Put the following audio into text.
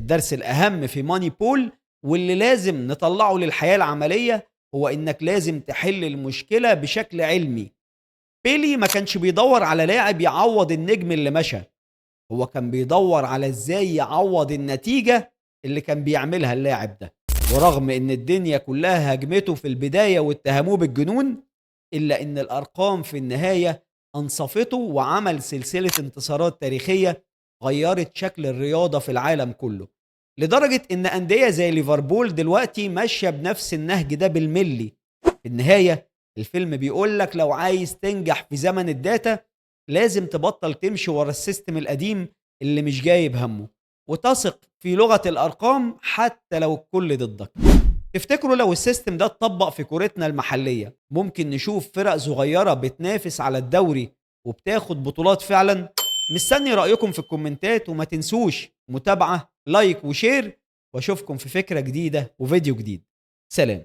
الدرس الأهم في Moneyball واللي لازم نطلعه للحياة العملية هو إنك لازم تحل المشكلة بشكل علمي. بيلي ما كانش بيدور على لاعب يعوض النجم اللي مشى، هو كان بيدور على ازاي يعوض النتيجة اللي كان بيعملها اللاعب ده. ورغم ان الدنيا كلها هاجمته في البداية واتهموه بالجنون، الا ان الارقام في النهاية انصفته وعمل سلسلة انتصارات تاريخية غيرت شكل الرياضة في العالم كله، لدرجة ان اندية زي ليفربول دلوقتي ماشية بنفس النهج ده بالملي. في النهاية الفيلم بيقولك لو عايز تنجح في زمن ال data لازم تبطل تمشي ورا ال system القديم اللي مش جايب همه، وتثق في لغة الأرقام حتى لو الكل ضدك. تفتكروا لو ال system ده اتطبق في كورتنا المحلية ممكن نشوف فرق صغيرة بتنافس على الدوري وبتاخد بطولات فعلا؟ مستني رأيكم في الكومنتات، وما تنسوش متابعة، like و share، واشوفكم في فكرة جديدة وفيديو جديد. سلام.